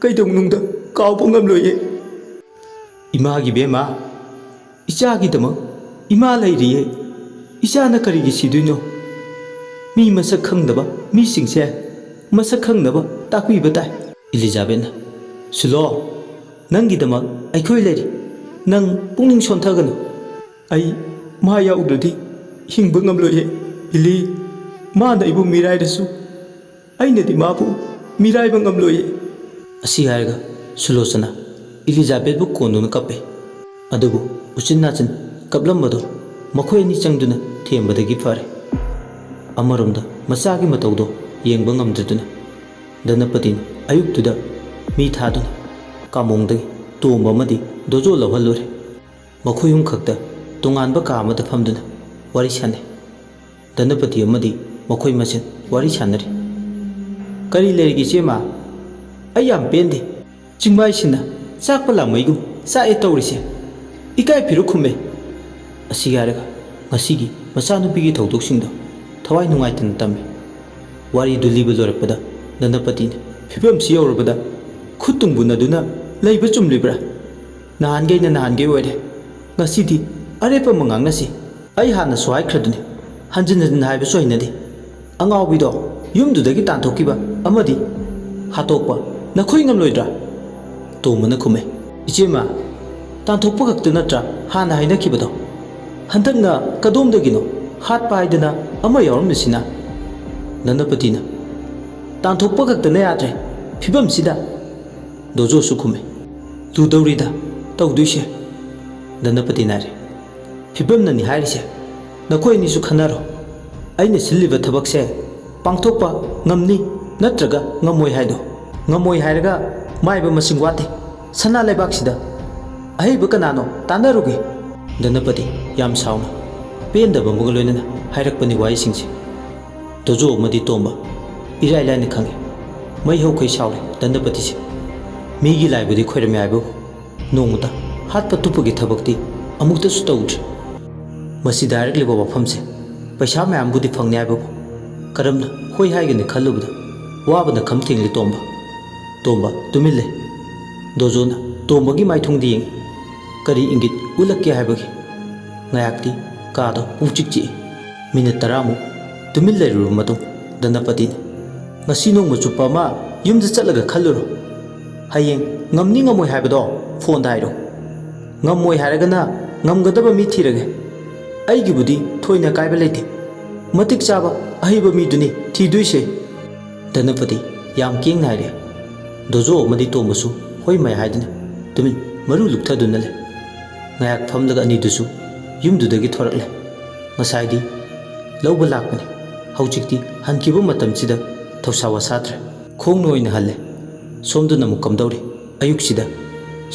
ꯀꯩꯗꯧꯅꯨꯡꯗ ꯀꯥꯎꯕ ꯉꯝꯂꯣꯏꯌꯦ"꯫ "ꯏꯃꯥꯒꯤ ꯕꯦꯝꯃ, ꯏꯆꯥꯒꯤꯗꯃꯛ ꯏꯃꯥ ꯂꯩꯔꯤꯌꯦ꯫ ꯏꯆꯥꯅ ꯀꯔꯤꯒꯤ ꯁꯤꯗꯣꯏꯅꯣ? ꯃꯤ ꯃꯁꯛ ꯈꯪꯗꯕ ꯃꯤꯁꯤꯡꯁꯦ ꯃꯁꯛ ꯈꯪꯅꯕ ꯇꯥꯛꯄꯤꯕ ꯇꯥꯏ"꯫ ꯏꯂꯤꯖꯥꯕꯦꯠꯅ, "ꯁꯨꯂꯣ, ꯅꯪꯒꯤꯗꯃꯛ ꯑꯩꯈꯣꯏ ꯂꯩꯔꯤ꯫ ꯅꯪ ꯄꯨꯛꯅꯤꯡ ꯁꯣꯟꯊꯒꯅꯨ꯫ ꯑꯩ ꯃꯥ ꯌꯥꯎꯗ꯭ꯔꯗꯤ ꯍꯤꯡꯕ ꯉꯝꯂꯣꯏꯌꯦ꯫ ꯏꯂꯤ, ꯃꯥꯅ ꯑꯩꯕꯨ ꯃꯤꯔꯥꯏꯔꯁꯨ, ꯑꯩꯅꯗꯤ ꯃꯥꯕꯨ ꯃꯤꯔꯥꯏꯕ ꯉꯝꯂꯣꯏꯌꯦ"꯫ ꯑꯁꯤ ꯍꯥꯏꯔꯒ ꯁꯨꯂꯣꯆꯅꯥ ꯏꯂꯤꯖꯥꯕꯦꯠꯕꯨ ꯀꯣꯟꯗꯨꯅ ꯀꯞꯄꯦ꯫ ꯑꯗꯨꯕꯨ ꯎꯆꯤꯟ ꯅꯥꯆꯤꯟ ꯀꯞꯂꯝꯕꯗꯨ ꯃꯈꯣꯏ ꯑꯅꯤ ꯆꯪꯗꯨꯅ ꯊꯦꯝꯕꯗꯒꯤ ꯐꯔꯦ꯫ ꯑꯃꯔꯣꯝꯗ ꯃꯆꯥꯒꯤ ꯃꯇꯧꯗꯣ ꯌꯦꯡꯕ ꯉꯝꯗꯗꯨꯅ ꯙꯅꯄꯇꯤꯅ ꯑꯌꯨꯛꯇꯨꯗ ꯃꯤ ꯊꯥꯗꯨꯅ ꯀꯥꯃꯣꯡꯗꯒꯤ ꯇꯣꯝꯕ ꯑꯃꯗꯤ ꯗꯣꯖꯣ ꯂꯧꯍꯜꯂꯨꯔꯦ꯫ ꯃꯈꯣꯏ ꯑꯍꯨꯝ ꯈꯛꯇ ꯇꯣꯉꯥꯟꯕ ꯀꯥ ꯑꯃꯗ ꯐꯝꯗꯨꯅ ꯋꯥꯔꯤ ꯁꯥꯟꯅꯩ꯫ ꯙꯅꯄꯇꯤ ꯑꯃꯗꯤ ꯃꯈꯣꯏ ꯃꯁꯦꯟ ꯋꯥꯔꯤ ꯁꯥꯟꯅꯔꯤ꯫ "ꯀꯔꯤ ꯂꯩꯔꯒꯦ ꯏꯆꯦꯃ? ꯑꯩ ꯌꯥꯝ ꯄꯦꯟꯗꯦ꯫ ꯆꯤꯡꯃꯥꯏꯁꯤꯅ ꯆꯥꯛꯄ ꯂꯥꯝꯃꯩꯒꯨꯝ ꯆꯥꯛꯑꯦ ꯇꯧꯔꯤꯁꯦ꯫ ꯏꯀꯥꯏ ꯐꯤꯔꯨꯛ ꯈꯨꯝꯃꯦ"꯫ ꯑꯁꯤ ꯍꯥꯏꯔꯒ ꯉꯁꯤꯒꯤ ꯃꯆꯥꯅꯨꯄꯤꯒꯤ ꯊꯧꯗꯣꯛꯁꯤꯡꯗꯣ ꯊꯋꯥꯏ ꯅꯨꯡꯉꯥꯏꯇꯅ ꯇꯝꯃꯤ꯫ ꯋꯥꯔꯤꯗꯨ ꯂꯤꯕ ꯂꯣꯏꯔꯛꯄꯗ ꯙꯅꯄꯇꯤꯅ, "ꯐꯤꯕꯝꯁꯤ ꯌꯧꯔꯕꯗ ꯈꯨꯠ ꯇꯨꯡꯕꯨꯅꯗꯨꯅ ꯂꯩꯕ ꯆꯨꯝꯂꯤꯕ꯭ꯔꯥ? ꯅꯍꯥꯟꯈꯩꯅ ꯅꯍꯥꯟꯈꯩ ꯑꯣꯏꯔꯦ꯫ ꯉꯁꯤꯗꯤ ꯑꯔꯦꯞꯄ ꯑꯃ ꯉꯥꯡꯅꯁꯤ꯫ ꯑꯩ ꯍꯥꯟꯅꯁꯨ ꯍꯥꯏꯈ꯭ꯔꯗꯨꯅꯤ, ꯍꯟꯖꯤꯟ ꯍꯟꯖꯤꯟ ꯍꯥꯏꯕꯁꯨ ꯍꯩꯅꯗꯦ꯫ ꯑꯉꯥꯎꯕꯤꯗꯣ ꯌꯨꯝꯗꯨꯗꯒꯤ ꯇꯥꯟꯊꯣꯛꯈꯤꯕ ꯑꯃꯗꯤ ꯍꯥꯠꯇꯣꯛꯄ ꯅꯈꯣꯏ ꯉꯝꯂꯣꯏꯗ꯭ꯔꯥ? ꯇꯣꯝꯕꯅ ꯈꯨꯝꯃꯦ꯫ ꯏꯆꯦꯃ, ꯇꯥꯟꯊꯣꯛꯄ ꯈꯛꯇ ꯅꯠꯇ꯭ꯔꯥ ꯍꯥꯟꯅ ꯍꯥꯏꯅꯈꯤꯕꯗꯣ? ꯍꯟꯗꯛꯅ ꯀꯗꯣꯝꯗꯒꯤꯅꯣ ꯍꯥꯠꯄ ꯍꯥꯏꯗꯅ ꯑꯃ ꯌꯥꯎꯔꯝꯃꯤꯁꯤꯅ? ꯗꯅꯄꯇꯤꯅ꯫ ꯇꯥꯟꯊꯣꯛꯄ ꯈꯛꯇꯅ ꯌꯥꯗ꯭ꯔꯦ ꯐꯤꯕꯝꯁꯤꯗ꯫ ꯗꯣꯖꯣꯁꯨ ꯈꯨꯝꯃꯦ꯫ ꯂꯨꯗꯧꯔꯤꯗ ꯇꯧꯗꯣꯏꯁꯦ꯫ ꯗꯅꯄꯇꯤꯅ ꯍꯥꯏꯔꯦ꯫ ꯐꯤꯕꯝꯅꯅꯤ ꯍꯥꯏꯔꯤꯁꯦ꯫ ꯅꯈꯣꯏ ꯑꯅꯤꯁꯨ ꯈꯟꯅꯔꯣ꯫ ꯑꯩꯅ ꯁꯤꯜꯂꯤꯕ ꯊꯕꯛꯁꯦ ꯄꯥꯡꯊꯣꯛꯄ ꯉꯝꯅꯤ ꯅꯠꯇ꯭ꯔꯒ ꯉꯝꯃꯣꯏ ꯍꯥꯏꯗꯣ꯫ ꯉꯝꯃꯣꯏ ꯍꯥꯏꯔꯒ ꯃꯥꯏꯕ ꯃꯁꯤꯡ ꯋꯥꯠꯇꯦ꯫ ꯁꯅꯥ ꯂꯩꯕꯥꯛꯁꯤꯗ ꯑꯍꯩꯕ ꯀꯅꯥꯅꯣ ꯇꯥꯟꯅꯔꯨꯒꯦ꯫ ꯗꯅꯄꯇꯤ ꯌꯥꯝ ꯁꯥꯎꯅ ꯄꯦꯟꯗꯕ ꯑꯃꯒ ꯂꯣꯏꯅꯅ ꯍꯥꯏꯔꯛꯄꯅꯤ ꯋꯥꯍꯩꯁꯤꯡꯁꯦ꯫ ꯗꯣꯖꯣ ꯑꯃꯗꯤ ꯇꯣꯝꯕ ꯏꯔꯥꯏ ꯂꯥꯏꯅ ꯈꯪꯏ꯫ ꯃꯩ ꯍꯧꯈꯩ ꯁꯥꯎꯔꯦ ꯗꯟꯗꯄꯇꯤꯁꯦ꯫ ꯃꯤꯒꯤ ꯂꯥꯏꯕꯨꯗꯤ ꯈꯣꯏꯔꯝꯃꯦ ꯍꯥꯏꯕꯕꯨ ꯅꯣꯡꯃꯇ ꯍꯥꯠꯄ ꯇꯨꯞꯄꯒꯤ ꯊꯕꯛꯇꯤ ꯑꯃꯨꯛꯇꯁꯨ ꯇꯧꯗ꯭ꯔꯤ꯫ ꯃꯁꯤꯗ ꯍꯥꯏꯔꯛꯂꯤꯕ ꯋꯥꯐꯝꯁꯦ ꯄꯩꯁꯥ ꯃꯌꯥꯝꯕꯨꯗꯤ ꯐꯪꯅꯤ ꯍꯥꯏꯕꯕꯨ ꯀꯔꯝꯅ ꯍꯣꯏ ꯍꯥꯏꯒꯅꯤ ꯈꯜꯂꯨꯕꯗ ꯋꯥꯕꯅ ꯈꯝ ꯊꯦꯡꯂꯦ ꯇꯣꯝꯕ꯫ ꯇꯣꯝꯕ ꯇꯨꯃꯤꯟ ꯂꯩ꯫ ꯗꯣꯖꯣꯅ ꯇꯣꯝꯕꯒꯤ ꯃꯥꯏꯊꯣꯡꯗ ꯌꯦꯡꯏ꯫ ꯀꯔꯤ ꯏꯪꯒꯤꯠ ꯎꯠꯂꯛꯀꯦ ꯍꯥꯏꯕꯒꯤ꯫ ꯉꯥꯏꯍꯥꯛꯇꯤ ꯀꯥꯗꯣ ꯄꯨꯡꯆꯤꯛ ꯆꯤꯛꯏ꯫ ꯃꯤꯅꯤꯠ ꯇꯔꯥꯃꯨꯛ ꯇꯨꯃꯤꯟ ꯂꯩꯔꯨꯔꯕ ꯃꯇꯨꯡ ꯗꯅꯄꯇꯤꯅ, "ꯉꯁꯤ ꯅꯣꯡꯃ ꯆꯨꯞꯄ ꯑꯃ ꯌꯨꯝꯗ ꯆꯠꯂꯒ ꯈꯜꯂꯨꯔꯣ꯫ ꯍꯌꯦꯡ ꯉꯝꯅꯤ ꯉꯝꯃꯣꯏ ꯍꯥꯏꯕꯗꯣ ꯐꯣꯟꯗ ꯍꯥꯏꯔꯣ꯫ ꯉꯝꯃꯣꯏ ꯍꯥꯏꯔꯒꯅ ꯉꯝꯒꯗꯕ ꯃꯤ ꯊꯤꯔꯒꯦ꯫ ꯑꯩꯒꯤꯕꯨꯗꯤ ꯊꯣꯏꯅ ꯀꯥꯏꯕ ꯂꯩꯇꯦ꯫ ꯃꯇꯤꯛ ꯆꯥꯕ ꯑꯍꯩꯕ ꯃꯤꯗꯨꯅꯤ ꯊꯤꯗꯣꯏꯁꯦ"꯫ ꯗꯅꯄꯇꯤ ꯌꯥꯝ ꯀꯦꯡꯅ ꯍꯥꯏꯔꯦ꯫ ꯗꯣꯖꯣ ꯑꯃꯗꯤ ꯇꯣꯝꯕꯁꯨ ꯍꯣꯏ ꯃꯥꯏ ꯍꯥꯏꯗꯨꯅ ꯇꯨꯃꯤꯟ ꯃꯔꯨ ꯂꯨꯞꯊꯗꯨꯅ ꯂꯩ꯫ ꯉꯥꯏꯍꯥꯛ ꯐꯝꯂꯒ ꯑꯅꯤꯗꯨꯁꯨ ꯌꯨꯝꯗꯨꯗꯒꯤ ꯊꯣꯔꯛꯂꯦ꯫ ꯉꯁꯥꯏꯗꯤ ꯂꯧꯕ ꯂꯥꯛꯄꯅꯤ, ꯍꯧꯖꯤꯛꯇꯤ ꯍꯟꯈꯤꯕ ꯃꯇꯝꯁꯤꯗ ꯊꯧꯁꯥ ꯋꯥꯁꯥꯗ꯭ꯔꯦ꯫ ꯈꯣꯡꯅ ꯑꯣꯏꯅ ꯍꯜꯂꯦ꯫ ꯁꯣꯝꯗꯅ ꯑꯃꯨꯛ ꯀꯝꯗꯧꯔꯤ? ꯑꯌꯨꯛꯁꯤꯗ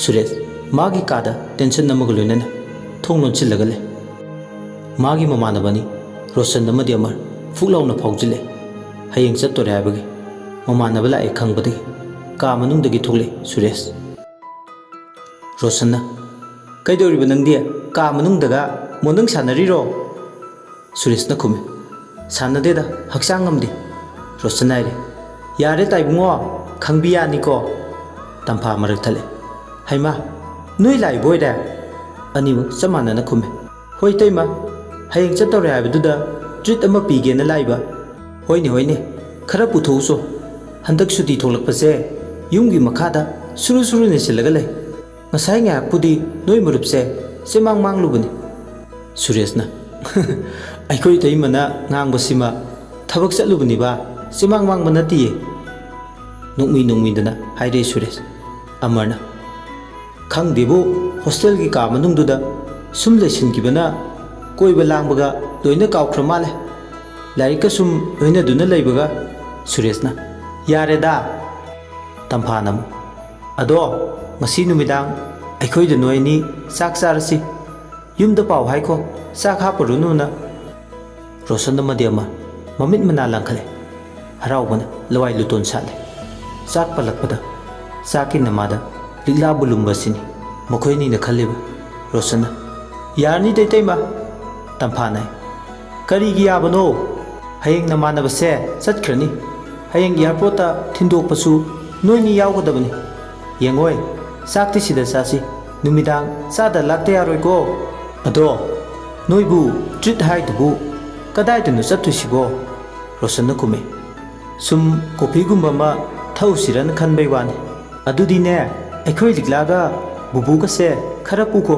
ꯁꯨꯔꯦꯁ ꯃꯥꯒꯤ ꯀꯥꯗ ꯇꯦꯟꯁꯟ ꯑꯃꯒ ꯂꯣꯏꯅꯅ ꯊꯣꯡ ꯂꯣꯟꯁꯤꯜꯂꯒ ꯂꯩ꯫ ꯃꯥꯒꯤ ꯃꯃꯥꯟꯅꯕꯅꯤ ꯔꯣꯁꯟ ꯑꯃꯗꯤ ꯑꯃꯔ ꯐꯨꯛ ꯂꯥꯎꯅ ꯐꯥꯎꯖꯤꯜꯂꯦ꯫ ꯍꯌꯦꯡ ꯆꯠꯇꯣꯔꯦ ꯍꯥꯏꯕꯒꯤ ꯃꯃꯥꯟꯅꯕ ꯂꯥꯛꯑꯦ ꯈꯪꯕꯗꯒꯤ ꯀꯥ ꯃꯅꯨꯡꯗꯒꯤ ꯊꯣꯛꯂꯛꯑꯦ ꯁꯨꯔꯦꯁ꯫ ꯔꯣꯁꯟꯅ, "ꯀꯩꯗꯧꯔꯤꯕ ꯅꯪꯗꯤ ꯀꯥ ꯃꯅꯨꯡꯗꯒ ꯃꯣꯟꯗꯪ ꯁꯥꯟꯅꯔꯤꯔꯣ?" ꯁꯨꯔꯦꯁꯅ ꯈꯨꯝꯃꯤ, "ꯁꯥꯟꯅꯗꯦꯗ, ꯍꯛꯆꯥꯡ ꯉꯝꯗꯦ"꯫ ꯔꯣꯁꯟ ꯍꯥꯏꯔꯦ, "ꯌꯥꯔꯦ ꯇꯥꯏꯕꯨꯡꯉꯣ, ꯈꯪꯕꯤ ꯌꯥꯅꯤꯀꯣ"꯫ ꯇꯝꯐꯥ ꯃꯔꯛ ꯊꯠꯂꯦ꯫ "ꯍꯩꯃꯥ, ꯅꯣꯏ ꯂꯥꯛꯏꯕ ꯑꯣꯏꯔꯦ?" ꯑꯅꯤꯃꯛ ꯆꯞ ꯃꯥꯟꯅꯅ ꯈꯨꯝꯃꯦ꯫ "ꯍꯣꯏ ꯏꯇꯩꯃ, ꯍꯌꯦꯡ ꯆꯠꯇꯧꯔꯦ ꯍꯥꯏꯕꯗꯨꯗ treat ꯑꯃ ꯄꯤꯒꯦꯅ ꯂꯥꯛꯏꯕ꯫ ꯍꯣꯏꯅꯦ ꯍꯣꯏꯅꯦ, ꯈꯔ ꯄꯨꯊꯣꯛꯎꯁꯣ꯫ ꯍꯟꯗꯛ ꯁꯨꯇꯤ ꯊꯣꯛꯂꯛꯄꯁꯦ ꯌꯨꯝꯒꯤ ꯃꯈꯥꯗ ꯁꯨꯔꯨ ꯁꯨꯔꯨ ꯅꯩꯁꯤꯜꯂꯒ ꯂꯩ꯫ ꯉꯁꯥꯏ ꯉꯥꯏꯍꯥꯛꯄꯨꯗꯤ ꯅꯣꯏ ꯃꯔꯨꯞꯁꯦ ꯆꯦꯃꯥꯡ ꯃꯥꯡꯂꯨꯕꯅꯤ꯫" ꯁꯨꯔꯦꯁꯅ, "ꯑꯩꯈꯣꯏ ꯏꯇꯩꯃꯅ ꯉꯥꯡꯕꯁꯤꯃ ꯊꯕꯛ ꯆꯠꯂꯨꯕꯅꯤꯕ, ꯆꯦꯃꯥꯡ ꯃꯥꯡꯕ ꯅꯠꯇꯤꯌꯦ꯫" ꯅꯣꯛꯃꯤ ꯅꯣꯛꯃꯤꯗꯅ ꯍꯥꯏꯔꯛꯏ ꯁꯨꯔꯦꯁ꯫ ꯑꯃꯔꯅ, "ꯈꯪꯗꯦꯕꯨ, ꯍꯣꯁꯇꯦꯜꯒꯤ ꯀꯥ ꯃꯅꯨꯡꯗꯨꯗ ꯁꯨꯝ ꯂꯩꯁꯤꯟꯈꯤꯕꯅ ꯀꯣꯏꯕ ꯂꯥꯡꯕꯒ ꯂꯣꯏꯅ ꯀꯥꯎꯈ꯭ꯔ ꯃꯥꯜꯂꯦ꯫ ꯂꯥꯏꯔꯤꯛꯀ ꯁꯨꯝ ꯂꯣꯏꯅꯗꯨꯅ ꯂꯩꯕꯒ꯫" ꯁꯨꯔꯦꯁꯅ, "ꯌꯥꯔꯦꯗ꯫" ꯇꯝꯐꯥꯅ ꯑꯃꯨꯛ, "ꯑꯗꯣ, ꯉꯁꯤ ꯅꯨꯃꯤꯗꯥꯡ ꯑꯩꯈꯣꯏꯗ ꯅꯣꯏ ꯑꯅꯤ ꯆꯥꯛ ꯆꯥꯔꯁꯤ꯫ ꯌꯨꯝꯗ ꯄꯥꯎ ꯍꯥꯏꯈꯣ, ꯆꯥꯛ ꯍꯥꯞꯄꯨꯔꯨꯅꯨꯅ꯫" ꯔꯣꯁꯟ ꯑꯃꯗꯤ ꯑꯃꯔ ꯃꯃꯤꯠ ꯃꯅꯥ ꯂꯪꯈꯠꯂꯦ꯫ ꯍꯔꯥꯎꯕꯅ ꯂꯋꯥꯏ ꯂꯨꯇꯣꯟ ꯁꯥꯠꯂꯦ꯫ ꯆꯥꯛ ꯄꯜꯂꯛꯄꯗ ꯆꯥꯛꯀꯤ ꯅꯃꯥꯗ ꯂꯤꯛꯂꯥꯕꯨ ꯂꯨꯝꯕ ꯑꯁꯤꯅꯤ ꯃꯈꯣꯏ ꯑꯅꯤꯅ ꯈꯜꯂꯤꯕ꯫ ꯔꯣꯁꯟꯅ, "ꯌꯥꯔꯅꯤꯗ ꯏꯇꯩꯃ꯫" ꯇꯝꯐꯥꯅ, "ꯀꯔꯤꯒꯤ ꯌꯥꯕꯅꯣ? ꯍꯌꯦꯡ ꯅꯃꯥꯟꯅꯕꯁꯦ ꯆꯠꯈ꯭ꯔꯅꯤ꯫ ꯍꯌꯦꯡ ꯑꯦꯌꯥꯔꯄꯣꯔꯠꯇ ꯊꯤꯟꯗꯣꯛꯄꯁꯨ ꯅꯣꯏꯅꯤ ꯌꯥꯎꯒꯗꯕꯅꯤ꯫ ꯌꯦꯡꯉꯣꯏ, ꯆꯥꯛꯇꯤ ꯁꯤꯗ ꯆꯥꯁꯤ꯫ ꯅꯨꯃꯤꯗꯥꯡ ꯆꯥꯗ ꯂꯥꯛꯇ ꯌꯥꯔꯣꯏꯀꯣ꯫ ꯑꯗꯣ, ꯅꯣꯏꯕꯨ treat ꯍꯥꯏꯗꯨꯕꯨ ꯀꯗꯥꯏꯗꯅꯣ ꯆꯠꯇꯣꯏꯁꯤꯕꯣ?" ꯔꯣꯁꯟꯅ ꯈꯨꯝꯃꯤ꯫ "ꯁꯨꯝ ꯀꯣꯐꯤꯒꯨꯝꯕ ꯑꯃ ꯊꯛꯎꯁꯤꯔꯅ ꯈꯟꯕꯩ ꯋꯥꯅꯤ꯫ ꯑꯗꯨꯗꯤꯅꯦ, ꯑꯩꯈꯣꯏ ꯂꯤꯛꯂꯥꯒ ꯕꯨꯕꯨꯒꯁꯦ ꯈꯔ ꯄꯨꯈꯣ꯫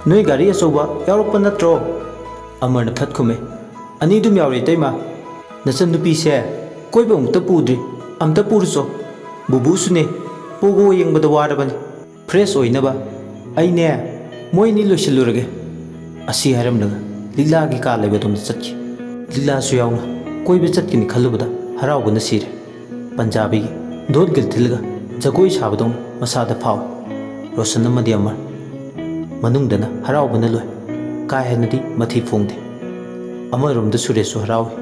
ꯅꯣꯏ ꯒꯥꯔꯤ ꯑꯆꯧꯕ ꯌꯥꯎꯔꯛꯄ ꯅꯠꯇ꯭ꯔꯣ?" ꯑꯃꯔꯅ ꯐꯠ ꯈꯨꯝꯃꯦ꯫ "ꯑꯅꯤꯗꯨꯝ ꯌꯥꯎꯔꯦ, ꯏꯇꯩꯃ꯫ ꯅꯆꯟꯅꯨꯄꯤꯁꯦ ꯀꯣꯏꯕ ꯑꯃꯨꯛꯇ ꯄꯨꯗ꯭ꯔꯤ, ꯑꯝꯇ ꯄꯨꯔꯨꯆꯣ꯫ ꯕꯨꯕꯨꯁꯨꯅꯦ, ꯄꯣꯒꯣ ꯌꯦꯡꯕꯗ ꯋꯥꯔꯕꯅꯤ꯫ Fresh ꯑꯣꯏꯅꯕ ꯑꯩꯅꯦ, ꯃꯣꯏ ꯑꯅꯤ ꯂꯣꯏꯁꯤꯜꯂꯨꯔꯒꯦ꯫" ꯑꯁꯤ ꯍꯥꯏꯔꯝꯂꯒ ꯂꯤꯛꯂꯥꯒꯤ ꯀꯥ ꯂꯩꯕꯗꯣꯝꯗ ꯆꯠꯈꯤ꯫ ꯂꯤꯛꯂꯥꯁꯨ ꯌꯥꯎꯅ ꯀꯣꯏꯕ ꯆꯠꯀꯅꯤ ꯈꯜꯂꯨꯕꯗ ꯍꯔꯥꯎꯕꯅ ꯁꯤꯔꯦ꯫ ꯄꯟꯖꯥꯕꯤꯒꯤ ꯙꯣꯠ ꯒꯤꯜ ꯊꯤꯜꯂꯒ ꯖꯒꯣꯏ ꯁꯥꯕꯗꯧꯅ ꯃꯁꯥꯗ ꯐꯥꯎꯏ꯫ ꯔꯣꯁꯟ ꯑꯃꯗꯤ ꯑꯃꯔ ꯃꯅꯨꯡꯗꯅ ꯍꯔꯥꯎꯕꯅ ꯂꯣꯏ꯫ ꯀꯥ ꯍꯦꯟꯅꯗꯤ ꯃꯊꯤ ꯐꯣꯡꯗꯦ꯫ ꯑꯃꯔꯣꯝꯗ ꯁꯨꯔꯦꯁꯁꯨ ꯍꯔꯥꯎꯏ꯫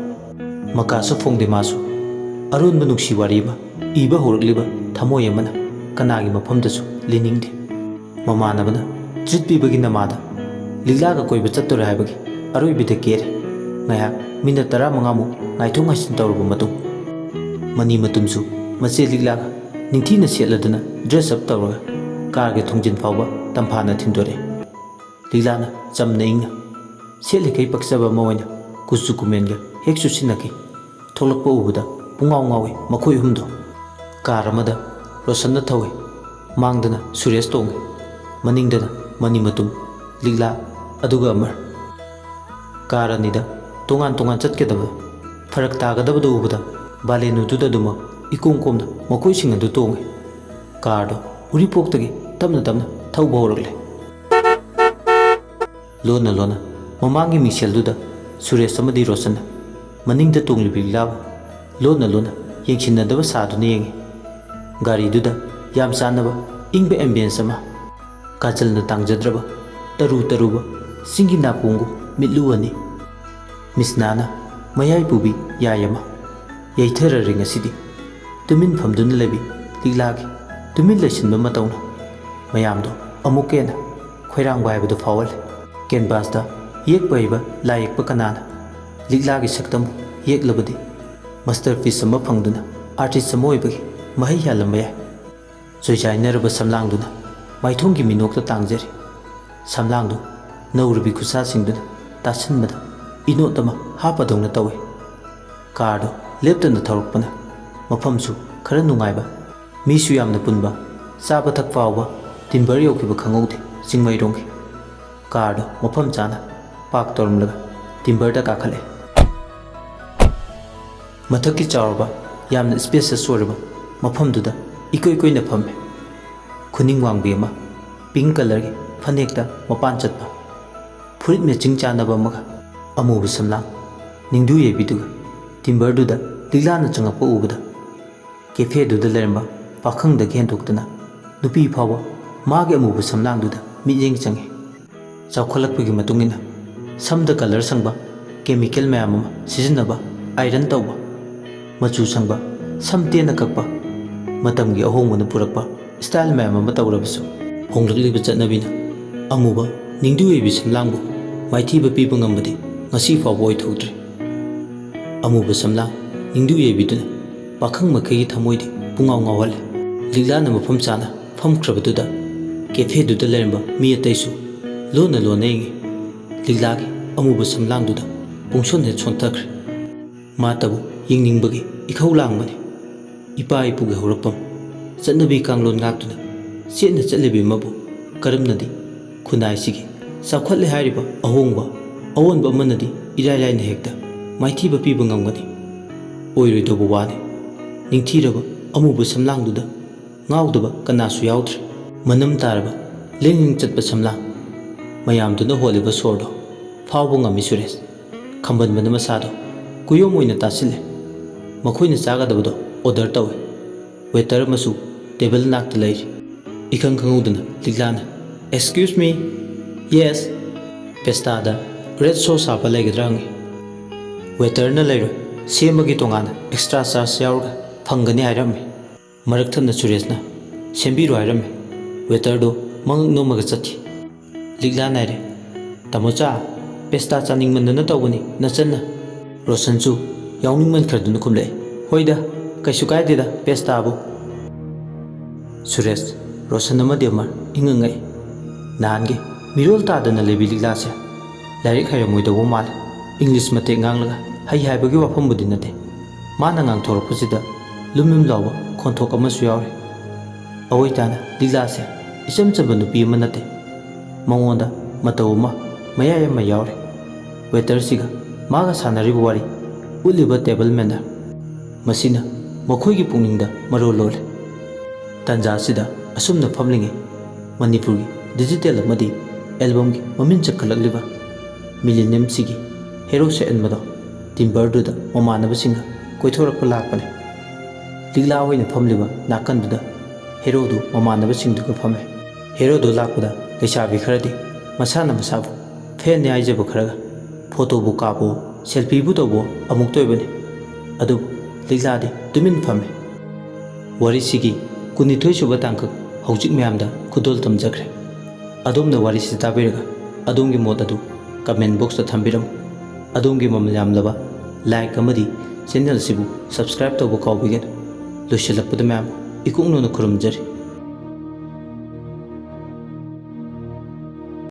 ꯃꯀꯥꯁꯨ ꯐꯣꯡꯗꯦ ꯃꯥꯁꯨ꯫ ꯑꯔꯣꯟꯕ ꯅꯨꯡꯁꯤ ꯋꯥꯔꯤ ꯑꯃ ꯏꯕ ꯍꯧꯔꯛꯂꯤꯕ ꯊꯃꯣꯏ ꯑꯃꯅ ꯀꯅꯥꯒꯤ ꯃꯐꯝꯗꯁꯨ ꯂꯤꯅꯤꯡꯗꯦ꯫ ꯃꯃꯥꯟꯅꯕꯅ treat ꯄꯤꯕꯒꯤ ꯅꯃꯥꯗ ꯂꯤꯛꯂꯥꯒ ꯀꯣꯏꯕ ꯆꯠꯇꯣꯔꯦ ꯍꯥꯏꯕꯒꯤ ꯑꯔꯣꯏꯕꯤꯗ ꯀꯦꯔꯦ꯫ ꯉꯥꯏꯍꯥꯛ minute ꯇꯔꯥꯃꯉꯥꯃꯨꯛ ꯉꯥꯏꯊꯣꯛ ꯉꯥꯏꯁꯤꯟ ꯇꯧꯔꯕ ꯃꯇꯨꯡ, ꯃꯅꯤ ꯃꯇꯨꯝꯁꯨ ꯃꯆꯦ ꯂꯤꯛꯂꯥꯒ ꯅꯤꯡꯊꯤꯅ ꯁꯦꯠꯂꯗꯨꯅ dress up ꯇꯧꯔꯒ car ꯒꯤ ꯊꯣꯡꯖꯤꯟ ꯐꯥꯎꯕ ꯇꯝꯐꯥꯅ ꯊꯤꯟꯗꯣꯔꯛꯑꯦ꯫ ꯂꯤꯛꯂꯥꯅ ꯆꯝꯅ ꯏꯪꯅ ꯁꯦꯠꯂꯤꯈꯩ ꯄꯛꯆꯕ ꯑꯃ ꯑꯣꯏꯅ ꯀꯨꯆꯨ ꯀꯨꯃꯦꯟꯒ ꯍꯦꯛ ꯆꯨꯁꯤꯟꯅꯈꯤ꯫ ꯊꯣꯛꯂꯛꯄ ꯎꯕꯗ ꯄꯨꯡꯉꯥꯎ ꯉꯥꯎꯏ ꯃꯈꯣꯏ ꯑꯍꯨꯝꯗꯣ꯫ Car ꯑꯃꯗ ꯔꯣꯁꯟꯅ ꯊꯧꯏ꯫ ꯃꯥꯡꯗꯅ ꯁꯨꯔꯦꯁ ꯇꯣꯡꯏ꯫ ꯃꯅꯤꯡꯗꯅ ꯃꯅꯤ ꯃꯇꯨꯝ, ꯂꯤꯛꯂꯥ, ꯑꯗꯨꯒ ꯑꯃꯔ꯫ Car ꯑꯅꯤꯗ ꯇꯣꯉꯥꯟ ꯇꯣꯉꯥꯟ ꯆꯠꯀꯗꯕ ꯐꯔꯛ ꯇꯥꯒꯗꯕꯗꯨ ꯎꯕꯗ ꯕꯥꯂꯦꯅꯨꯗꯨꯗ ꯑꯗꯨꯃꯛ ꯏꯀꯣꯝ ꯀꯣꯝꯅ ꯃꯈꯣꯏꯁꯤꯡ ꯑꯗꯨ ꯇꯣꯡꯏ꯫ Car ꯗꯣ ꯎꯔꯤꯄꯣꯛꯇꯒꯤ ꯇꯞꯅ ꯇꯞꯅ ꯊꯧꯕ ꯍꯧꯔꯛꯂꯦ꯫ ꯂꯣꯟꯅ ꯂꯣꯟꯅ ꯃꯃꯥꯡꯒꯤ ꯃꯤꯡꯁꯦꯜꯗꯨꯗ ꯁꯨꯔꯦꯁ ꯑꯃꯗꯤ ꯔꯣꯁꯟꯅ ꯃꯅꯤꯡꯗ ꯇꯣꯡꯂꯤꯕ ꯂꯤꯛꯂꯥꯕꯨ ꯂꯣꯟꯅ ꯂꯣꯟꯅ ꯌꯦꯡꯁꯤꯟꯅꯗꯕ ꯁꯥꯗꯨꯅ ꯌꯦꯡꯏ꯫ ꯒꯥꯔꯤꯗꯨꯗ ꯌꯥꯝ ꯆꯥꯟꯅꯕ ꯏꯪꯕ ambience ꯑꯃ, ꯀꯥꯖꯜꯅ ꯇꯥꯡꯖꯗ꯭ꯔꯕ ꯇꯔꯨ ꯇꯔꯨꯕ ꯆꯤꯡꯒꯤ ꯅꯥꯄꯣꯡꯒꯨꯝ ꯃꯤꯠꯂꯨ ꯑꯅꯤ꯫ ꯃꯤꯁꯅꯥꯅ ꯃꯌꯥꯏ ꯄꯨꯕꯤ ꯌꯥꯏ ꯑꯃ ꯌꯩꯊꯔꯔꯦ ꯉꯁꯤꯗꯤ꯫ ꯇꯨꯃꯤꯟ ꯐꯝꯗꯨꯅ ꯂꯩꯕꯤ ꯂꯤꯛꯂꯥꯒꯤ ꯇꯨꯃꯤꯟ ꯂꯩꯁꯤꯟꯕ ꯃꯇꯧꯅ ꯃꯌꯥꯝꯗꯣ ꯑꯃꯨꯛꯀ ꯍꯦꯟꯅ ꯈꯣꯏꯔꯥꯡꯕ ꯍꯥꯏꯕꯗꯨ ꯐꯥꯎꯍꯜꯂꯦ꯫ Canvas ꯇ ꯌꯦꯛꯄ ꯍꯩꯕ ꯂꯥꯏ ꯌꯦꯛꯄ ꯀꯅꯥꯅ ꯂꯤꯛꯂꯥꯒꯤ ꯁꯛꯇꯝꯕꯨ ꯌꯦꯛꯂꯕꯗꯤ masterpiece ꯑꯃ ꯐꯪꯗꯨꯅ artist ꯑꯃ ꯑꯣꯏꯕꯒꯤ ꯃꯍꯩ ꯌꯥꯜꯂꯝꯕ ꯌꯥꯏ꯫ ꯆꯣꯏꯖꯥꯏꯅꯔꯕ ꯁꯝꯂꯥꯡꯗꯨꯅ ꯃꯥꯏꯊꯣꯡꯒꯤ ꯃꯤꯅꯣꯛꯇ ꯇꯥꯡꯖꯔꯤ꯫ ꯁꯝꯂꯥꯡꯗꯨ ꯅꯧꯔꯨꯕꯤ ꯈꯨꯠꯁꯥꯁꯤꯡꯗꯨꯅ ꯇꯥꯁꯤꯟꯕꯗ ꯏꯅꯣꯠ ꯑꯃ ꯍꯥꯞꯄꯗꯧꯅ ꯇꯧꯏ꯫ Car ꯗꯨ ꯂꯦꯞꯇꯅ ꯊꯧꯔꯛꯄꯅ ꯃꯐꯝꯁꯨ ꯈꯔ ꯅꯨꯡꯉꯥꯏꯕ, ꯃꯤꯁꯨ ꯌꯥꯝꯅ ꯄꯨꯟꯕ, ꯆꯥꯕ ꯊꯛꯄ ꯍꯥꯎꯕ꯫ Timber ꯌꯧꯈꯤꯕ ꯈꯪꯍꯧꯗꯦ ꯆꯤꯡꯃꯩꯔꯣꯡꯒꯤ꯫ Car ꯗꯨ ꯃꯐꯝ ꯆꯥꯅ park ꯇꯧꯔꯝꯂꯒ timber ꯗ ꯀꯥꯈꯠꯂꯦ꯫ ꯃꯊꯛꯀꯤ ꯆꯥꯎꯔꯕ, ꯌꯥꯝꯅ spacious ꯑꯣꯏꯔꯕ ꯃꯐꯝꯗꯨꯗ ꯏꯀꯣꯏ ꯀꯣꯏꯅ ꯐꯝꯃꯦ꯫ ꯈꯨꯅꯤꯡ ꯋꯥꯡꯕꯤ ꯑꯃ, pink colour ꯒꯤ ꯐꯅꯦꯛꯇ ꯃꯄꯥꯟ ꯆꯠꯄ, ꯐꯨꯔꯤꯠ matching ꯆꯥꯟꯅꯕ ꯑꯃꯒ, ꯑꯃꯨꯕ ꯁꯝꯂꯥꯡ ꯅꯤꯡꯗꯨ ꯌꯩꯕꯤꯗꯨꯒ timber ꯗꯨꯗ ꯂꯤꯛꯂꯥꯅ ꯆꯪꯂꯛꯄ ꯎꯕꯗ cafe ꯗꯨꯗ ꯂꯩꯔꯝꯕ ꯄꯥꯈꯪꯗꯒꯤ ꯍꯦꯟꯗꯣꯛꯇꯅ ꯅꯨꯄꯤ ꯐꯥꯎꯕ ꯃꯥꯒꯤ ꯑꯃꯨꯕ ꯁꯝꯂꯥꯡꯗꯨꯗ ꯃꯤꯠꯌꯦꯡ ꯆꯪꯏ꯫ ꯆꯥꯎꯈꯠꯂꯛꯄꯒꯤ ꯃꯇꯨꯡ ꯏꯟꯅ ꯁꯝꯗ colour ꯁꯪꯕ chemical ꯃꯌꯥꯝ ꯑꯃ ꯁꯤꯖꯤꯟꯅꯕ, iron ꯇꯧꯕ, ꯃꯆꯨ ꯁꯪꯕ, ꯁꯝ ꯇꯦꯟꯅ ꯀꯛꯄ, ꯃꯇꯝꯒꯤ ꯑꯍꯣꯡꯕꯅ ꯄꯨꯔꯛꯄ style ꯃꯌꯥꯝ ꯑꯃ ꯇꯧꯔꯕꯁꯨ, ꯍꯣꯡꯂꯛꯂꯤꯕ ꯆꯠꯅꯕꯤꯅ ꯑꯃꯨꯕ ꯅꯤꯡꯗꯨ ꯌꯩꯕꯤ ꯁꯝꯂꯥꯡꯕꯨ ꯃꯥꯏꯊꯤꯕ ꯄꯤꯕ ꯉꯝꯕꯗꯤ ꯉꯁꯤ ꯐꯥꯎꯕ ꯑꯣꯏꯊꯣꯛꯇ꯭ꯔꯤ꯫ ꯑꯃꯨꯕ ꯁꯝꯂꯥꯡ ꯅꯤꯡꯗꯨ ꯌꯩꯕꯤꯗꯨꯅ ꯄꯥꯈꯪ ꯃꯈꯩꯒꯤ ꯊꯃꯣꯏꯗꯤ ꯄꯨꯡꯉꯥꯎ ꯉꯥꯎꯍꯜꯂꯦ꯫ ꯂꯤꯛꯂꯥꯅ ꯃꯐꯝ ꯆꯥꯅ ꯐꯝꯈ꯭ꯔꯕꯗꯨꯗ ꯀꯦꯐꯦꯗꯨꯗ ꯂꯩꯔꯝꯕ ꯃꯤ ꯑꯇꯩꯁꯨ ꯂꯣꯟꯅ ꯂꯣꯟꯅ ꯌꯦꯡꯉꯤ꯫ ꯂꯤꯛꯂꯥꯒꯤ ꯑꯃꯨꯕ ꯁꯝꯂꯥꯡꯗꯨꯗ ꯄꯨꯡꯁꯣꯟ ꯍꯦꯛ ꯁꯣꯟꯊꯈ꯭ꯔꯦ꯫ ꯃꯥꯇꯕꯨ ꯌꯦꯡꯅꯤꯡꯕꯒꯤ ꯏꯈꯧ ꯂꯥꯡꯕꯅꯤ꯫ ꯏꯄꯥ ꯏꯄꯨꯒꯤ ꯍꯧꯔꯛꯐꯝ ꯆꯠꯅꯕꯤ ꯀꯥꯡꯂꯣꯟ ꯉꯥꯛꯇꯨꯅ ꯆꯦꯠꯅ ꯆꯠꯂꯤꯕꯤ ꯑꯃꯕꯨ ꯀꯔꯝꯅꯗꯤ ꯈꯨꯟꯅꯥꯏꯁꯤꯒꯤ ꯆꯥꯎꯈꯠꯂꯦ ꯍꯥꯏꯔꯤꯕ ꯑꯍꯣꯡꯕ ꯑꯑꯣꯟꯕ ꯑꯃꯅꯗꯤ ꯏꯔꯥꯏ ꯂꯥꯏꯅ ꯍꯦꯛꯇ ꯃꯥꯏꯊꯤꯕ ꯄꯤꯕ ꯉꯝꯒꯅꯤ? ꯑꯣꯏꯔꯣꯏꯗꯧꯕ ꯋꯥꯅꯤ꯫ ꯅꯤꯡꯊꯤꯔꯕ ꯑꯃꯨꯕ ꯁꯝꯂꯥꯡꯗꯨꯗ ꯉꯥꯎꯗꯕ ꯀꯅꯥꯁꯨ ꯌꯥꯎꯗ꯭ꯔꯦ꯫ ꯃꯅꯝ ꯇꯥꯔꯕ ꯂꯦꯡ ꯂꯦꯡ ꯆꯠꯄ ꯁꯝꯂꯥꯡ ꯃꯌꯥꯝꯗꯨꯅ ꯍꯣꯜꯂꯤꯕ ꯁꯣꯔꯗꯣ ꯐꯥꯎꯕ ꯉꯝꯃꯤ ꯁꯨꯔꯦꯁ꯫ ꯈꯝꯕꯟꯕꯅ ꯃꯁꯥꯗꯣ ꯀꯨꯌꯣꯝ ꯑꯣꯏꯅ ꯇꯥꯁꯤꯜꯂꯦ꯫ ꯃꯈꯣꯏꯅ ꯆꯥꯒꯗꯕꯗꯣ ꯑꯣꯔꯗꯔ ꯇꯧꯏ꯫ ꯋꯦꯇꯔ ꯑꯃꯁꯨ ꯇꯦꯕꯜ ꯅꯥꯛꯇ ꯂꯩꯔꯤ꯫ ꯏꯈꯪ ꯈꯪꯍꯧꯗꯅ ꯂꯤꯛꯂꯥꯅ, "Excuse me, yes, ꯄꯦꯁꯇꯥꯗ ꯔꯦꯗ ꯁꯣꯁ ꯍꯥꯞꯄ ꯂꯩꯒꯗ꯭ꯔꯥ?" ꯍꯪꯉꯤ꯫ ꯋꯦꯇꯔꯅ, "ꯂꯩꯔꯣꯏ, ꯁꯦꯝꯕꯒꯤ ꯇꯣꯉꯥꯟꯅ ꯑꯦꯛꯁꯇ꯭ꯔꯥ ꯆꯥꯔꯖ ꯌꯥꯎꯔꯒ ꯐꯪꯒꯅꯤ" ꯍꯥꯏꯔꯝꯃꯤ꯫ ꯃꯔꯛ ꯊꯠꯅ ꯁꯨꯔꯦꯁꯅ, "ꯁꯦꯝꯕꯤꯔꯣ" ꯍꯥꯏꯔꯝꯃꯤ꯫ ꯋꯦꯇꯔꯗꯣ ꯃꯉꯛ ꯅꯣꯝꯃꯒ ꯆꯠꯈꯤ꯫ ꯂꯤꯛꯂꯥꯅ ꯍꯥꯏꯔꯦ, "ꯇꯥꯃꯣꯆꯥ, ꯄꯦꯁꯇꯥ ꯆꯥꯅꯤꯡꯃꯟꯗꯅ ꯇꯧꯕꯅꯤ, ꯅꯆꯟꯅ꯫" ꯔꯣꯁꯟꯁꯨ ꯌꯥꯎꯅꯤꯡꯃꯟꯈ꯭ꯔꯗꯨꯅ ꯈꯨꯝꯂꯛꯏ, "ꯍꯣꯏꯗ, ꯀꯩꯁꯨ ꯀꯥꯏꯗꯦꯗ ꯄꯦꯁꯇꯥꯕꯨ꯫" ꯁꯨꯔꯦꯁ, ꯔꯣꯁꯟ ꯑꯃꯗꯤ ꯑꯃꯔ ꯏꯪꯉ ꯉꯛꯏ꯫ ꯅꯍꯥꯟꯒꯤ ꯃꯤꯔꯣꯜ ꯇꯥꯗꯅ ꯂꯩꯕꯤ ꯂꯤꯛꯂꯥꯁꯦ ꯂꯥꯏꯔꯤꯛ ꯍꯩꯔꯝꯃꯣꯏꯗꯧꯕ ꯃꯥꯜꯂꯦ꯫ ꯏꯪꯂꯤꯁ ꯃꯇꯦꯛ ꯉꯥꯡꯂꯒ ꯍꯩ ꯍꯥꯏꯕꯒꯤ ꯋꯥꯐꯝꯕꯨꯗꯤ ꯅꯠꯇꯦ꯫ ꯃꯥꯅ ꯉꯥꯡꯊꯣꯔꯛꯄꯁꯤꯗ ꯂꯨꯝ ꯂꯨꯝ ꯂꯥꯎꯕ ꯈꯣꯟꯊꯣꯛ ꯑꯃꯁꯨ ꯌꯥꯎꯔꯤ꯫ ꯑꯑꯣꯏꯇꯥꯅ ꯂꯤꯛꯂꯥꯁꯦ ꯏꯆꯝ ꯆꯝꯕ ꯅꯨꯄꯤ ꯑꯃ ꯅꯠꯇꯦ꯫ ꯃꯉꯣꯟꯗ ꯃꯇꯧ ꯑꯃ, ꯃꯌꯥꯏ ꯑꯃ ꯌꯥꯎꯔꯤ꯫ ꯋꯦꯇꯔꯁꯤꯒ ꯃꯥꯒ ꯁꯥꯟꯅꯔꯤꯕ ꯋꯥꯔꯤ ꯎꯠꯂꯤꯕ ꯇꯦꯕꯜ ꯃꯦꯅꯔ, ꯃꯁꯤꯅ ꯃꯈꯣꯏꯒꯤ ꯄꯨꯛꯅꯤꯡꯗ ꯃꯔꯣꯜ ꯂꯣꯜꯂꯤ꯫ ꯇꯟꯖꯥꯁꯤꯗ ꯑꯁꯨꯝꯅ ꯐꯝꯂꯤꯉꯩ ꯃꯅꯤꯄꯨꯔꯒꯤ ꯗꯤꯖꯤꯇꯦꯜ ꯑꯃꯗꯤ ꯑꯦꯜꯕꯝꯒꯤ ꯃꯃꯤꯡ ꯆꯠꯈꯠꯂꯛꯂꯤꯕ ꯃꯤꯂꯤꯅꯤꯌꯝꯁꯤꯒꯤ ꯍꯦꯔꯣ ꯁꯛꯍꯟꯕꯗꯣ ꯇꯤꯝꯕꯔꯗꯨꯗ ꯃꯃꯥꯟꯅꯕꯁꯤꯡꯒ ꯀꯣꯏꯊꯣꯔꯛꯄ ꯂꯥꯛꯄꯅꯤ꯫ ꯂꯤꯛꯂꯥ ꯍꯣꯏꯅ ꯐꯝꯂꯤꯕ ꯅꯥꯀꯟꯗꯨꯗ ꯍꯦꯔꯣꯗꯨ ꯃꯃꯥꯟꯅꯕꯁꯤꯡꯗꯨꯒ ꯐꯝꯃꯦ꯫ ꯍꯦꯔꯣꯗꯨ ꯂꯥꯛꯄꯗ ꯂꯩꯁꯥꯕꯤ ꯈꯔꯗꯤ ꯃꯁꯥꯅ ꯃꯁꯥꯕꯨ ꯐꯦꯟꯅꯤ ꯍꯥꯏꯖꯕ ꯈꯔꯒ ꯐꯣꯇꯣꯕꯨ ꯀꯥꯞꯄꯣ, ꯁꯦꯜꯐꯤꯕꯨ ꯇꯧꯕꯣ ꯑꯃꯨꯛꯇ ꯑꯣꯏꯕꯅꯤ꯫ ꯑꯗꯨꯕꯨ ꯂꯤꯛꯂꯥꯗꯤ ꯇꯨꯃꯤꯟ ꯐꯝꯃꯤ꯫ ꯋꯥꯔꯤꯁꯤꯒꯤ ꯀꯨꯟꯅꯤꯊꯣꯏ ꯁꯨꯕ ꯇꯥꯡꯀꯛ ꯍꯧꯖꯤꯛ ꯃꯌꯥꯝꯗ ꯈꯨꯗꯣꯜ ꯇꯝꯖꯈ꯭ꯔꯦ꯫ ꯑꯗꯣꯝꯅ ꯋꯥꯔꯤꯁꯤ ꯇꯥꯕꯤꯔꯒ ꯑꯗꯣꯝꯒꯤ ꯃꯣꯠ ꯑꯗꯨ ꯀꯃꯦꯟ ꯕꯣꯛꯁꯇ ꯊꯝꯕꯤꯔꯝꯃꯨ꯫ ꯑꯗꯣꯝꯒꯤ ꯃꯃꯜ ꯌꯥꯝꯂꯕ ꯂꯥꯏꯛ ꯑꯃꯗꯤ ꯆꯦꯅꯦꯜ ꯑꯁꯤꯕꯨ ꯁꯕꯁꯀ꯭ꯔꯥꯏꯕ ꯇꯧꯕ ꯀꯥꯎꯕꯤꯒꯅꯨ꯫ ꯂꯣꯏꯁꯤꯜꯂꯛꯄꯗ ꯃꯌꯥꯝ ꯏꯀꯣꯛꯅꯧꯅ ꯈꯨꯔꯨꯝꯖꯔꯤ꯫